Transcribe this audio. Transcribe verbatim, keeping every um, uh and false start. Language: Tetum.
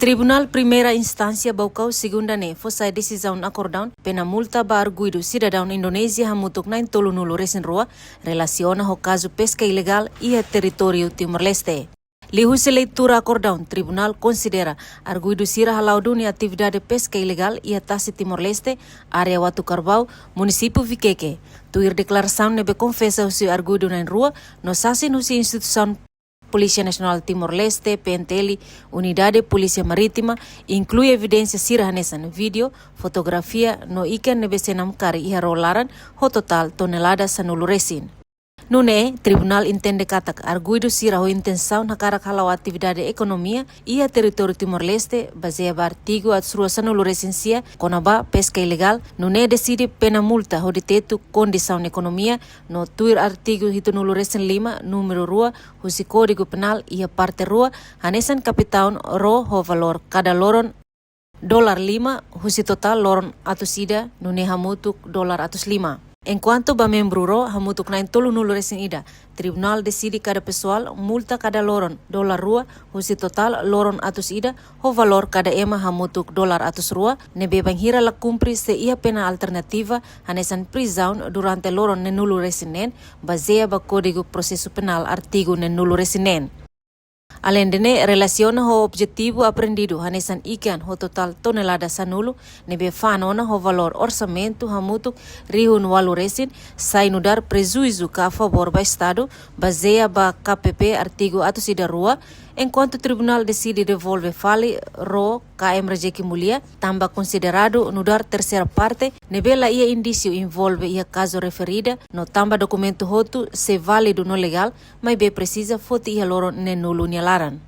Tribunál Primeira Instánsia Baucau Segunda ne'e fó sai desizaun akordaun pena multa ba arguidu sidadaun Indonézia hamutuk na'in tolunulu resin rua relasiona ho kazu peska ilegál iha territóriu Timor-Leste. Liuhusi leitura akordaun, tribunál konsidera arguidu sira hala'o duni atividade peska ilegál iha tasi Timor-Leste, área Watu Karbau, munisípiu Viqueque. Tuir deklarasaun ne'ebé konfesa husi arguidu na'in rua no sasin husi instituisaun Polísia Nasionál Timor-Leste, P N T L, Unidade Polísia Marítima, inklui evidénsia sira hanesan vídeo, fotografia no ikan ne'ebé sei namkari iha ró laran ho totál tonelada sanulu resin. Nune'e, tribunál entende katak arguidu sira ho intensaun hakarak hala'o atividade ekonomia iha territóriu Timor-Leste, bazeia ba artigu atus rua sanulu resin sia kona-ba peska ilegál, nune'e deside pena multa hodi tetu kondisaun ekonomia no tuir artigu hitunulu resin lima, númeru rua, husi Kódigu Penál iha parte rua, hanesan kapitaun ró ho valór kada loron dolar lima, husi totál loron atus ida, nune'e hamutuk dolar atus lima. Enkuantu ba membru ró hamutuk na'in tolunulu resin ida, tribunál deside kada pesoál multa kada loron dolar rua, husi totál loron atus ida, ho valór kada ema hamutuk dolar atus rua, ne'ebé bainhira la kumpre sei iha pena alternativa, hanesan prizaun durante loron neenulu resin neen, bazeia ba Kódigu Prosesu Penál artigu neenulu resin neen. Aleinde ne'e, relasiona ho objetivu apreendidu hanesan ikan ho totál tonelada sanulu, ne'ebé fa'an ona ho valór orsamentu hamutuk rihun ualu resin, sai nu'udar prejuízu ka a favór ba Estadu, bazeia ba K P P artigu atus ida rua, enkuantu tribunál deside devolve fali ró K M Rejeki Mulia, tanba konsideradu nu'udar terseira parte, ne'ebé la iha indísiu envolve iha kazu referida, no tanba dokumentu hotu sei válidu no legál, maibé presiza foti iha loron neenulu nia laran.